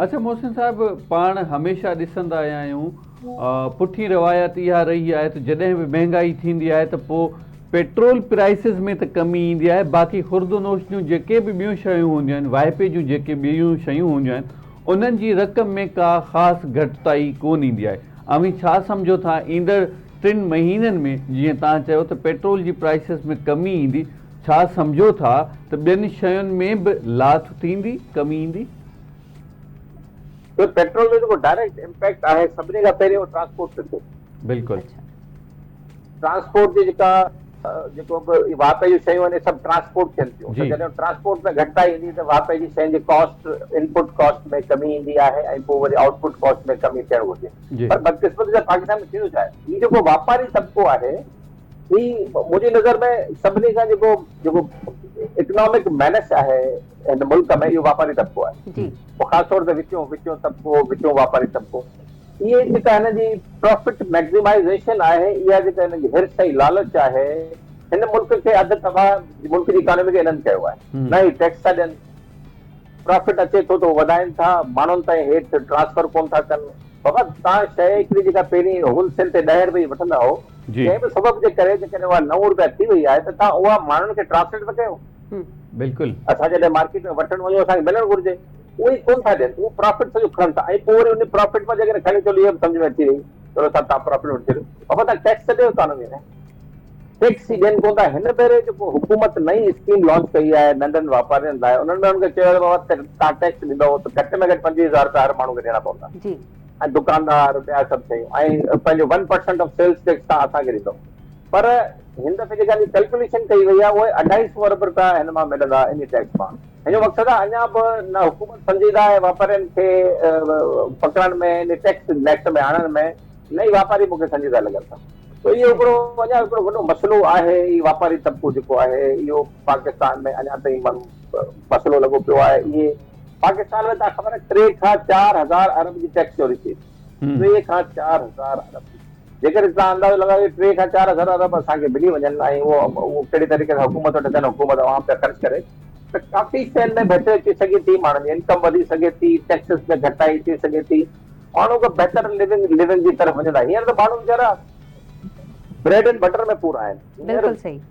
اڇا محسن صاحب پاڻ هميشه ڏسندا آيا آهيون پٺين روايت اها رهي آهي ته جڏهن به مهنگائي ٿيندي آهي ته پوء پيٽرول پرائسز ۾ ته ڪمي ايندي آهي باقي خوردونوش جون جيڪي به ٻيون شيون هونديون آهن واهپي جون جيڪي ٻيون شيون هونديون آهن انهن جي رقم ۾ ڪا خاص گهٽتائي ڪونه ايندي آهي اوهين ڇا سمجهو ٿا ايندڙ ٽن مهينن ۾ جيئن توهان چيو ته پيٽرول جي پرائسز ۾ ڪمي ايندي ڇا سمجهو ٿا ته ٻين شين ۾ به لاٿ ٿيندي ڪمي ايندي؟ جو پيٽرول جو جيڪو ڊائريڪٽ امپيڪٽ آهي سڀني کان پهرين اهو ٽرانسپورٽ تي ٿئي. بلڪل. ٽرانسپورٽ جي جيڪا جيڪو به واهپي جون شيون آهن اهي سڀ ٽرانسپورٽ ٿين ٿيون ته جڏهن ٽرانسپورٽ ۾ گهٽتائي ايندي ته واهپي جي شين جي ڪاسٽ انپٽ ڪاسٽ ۾ ڪمي ايندي آهي ۽ پوء وري آئوٽ پٽ ڪاسٽ ۾ ڪمي ٿيڻ گهرجي پر بدقسمتي سان پاڪستان ۾ ٿيندو ڇا آهي هي جيڪو واپاري طبقو آهي هي منهنجي نظر ۾ سڀني کان جيڪو جيڪو اڪنامڪ مينس آهي هن ملڪ ۾ اهو واپاري طبقو آهي جي پوء خاص طور تي وچون وچون طبقو وچون واپاري طبقو اهي جيڪا هن جي پرافٽ ميڪزيمائزيشن آهي اها جيڪا هن جي حرص ۽ لالچ آهي هن ملڪ کي اڌ تباهه ملڪ جي اڪانومي کي هنن ڪيو آهي نه هي ٽيڪس ٿا ڏين پرافٽ اچي ٿو ته وڌائين ٿا ماڻهن تائين هيٺ ٽرانسفر ڪون ٿا ڪن بابا توهان شيء هڪڙي جيڪا پهرين هول سيل تي ڏهه رپئي وٺندا هو ڪنهن به سبب جي ڪري جيڪڏهن اها نو رپيا ٿي وئي آهي ته توهان اها ماڻهن کي ٽرانسليٽ ته ڪيو. بلڪل. اسان جڏهن مارڪيٽ ۾ وٺڻ وڃون اسان کي ملڻ گهرجي اهي ڪونه ٿا ڏين اهو پرافٽ سڄو کڻن ٿا ۽ پوء وري ان پرافٽ مان جيڪڏهن کڻي چلو اها به سمجهه ۾ اچي وئي چلو صاحب توهان پرافٽ وٺي ڇڏيو بابا توهان ٽيڪس ته ڏيو اڪانومي ۾ ٽيڪس ئي ڏين ڪونه ٿا هن ڀيري جيڪو حڪومت نئين اسڪيم لانچ ڪئي آهي ننڍن واپارين لاء انهن ۾ انهن کي چيو آهي ته بابا توهان ٽيڪس ڏيندؤ ته گهٽ ۾ گهٽ 25,000 رپيا هر ماڻهو کي ڏيڻا پوندا ۽ دڪاندار ٻيا سڀ شيون ۽ پنهنجو 1% آف سيلز ٽيڪس توهان اسان کي ڏيندؤ پر هن دفعي جيڪا ڪيلڪوليشن ڪئي وئي آهي اهي اڍائي سو ارب رپيا هن مان ملندا ان ٽيڪس مان هن جو مقصد آهي اڃا به نه حڪومت سنجيده آهي واپارين کي پڪڙڻ ۾ ان ٽيڪس نيٽ ۾ آڻڻ ۾ نه ئي واپاري مون کي سنجيده لڳن ٿا ته اهو هڪڙو اڃا هڪڙو وڏو مسئلو آهي هي واپاري طبقو جيڪو آهي اهو پاڪستان ۾ اڃا تائين مسئلو لڳو پيو آهي اهي پاڪستان ۾ تان خبر آهي 3 کان 4000 ارب جي ٽيڪس چوري ٿئي ٿي 3 کان 4000 ارب جي جيڪڏهن تان اندازو لڳايو 3 کان 4000 ارب اسان کي ملي وڃن ۽ اهو اهو ڪهڙي طريقي سان حڪومت وٽ اچن حڪومت عوام تي خرچ ڪري ته ڪافي شين ۾ بهتري اچي سگهي ٿي ماڻهن جي انڪم وڌي سگهي ٿي ٽيڪسز ۾ گهٽتائي اچي سگهي ٿي ماڻهو ڪو بهتر لونگ لونگ جي طرف وڃندا هينئر ته ماڻهو ويچارا بريڊ اينڊ بٽر ۾ پورا آهن بلڪل صحيح.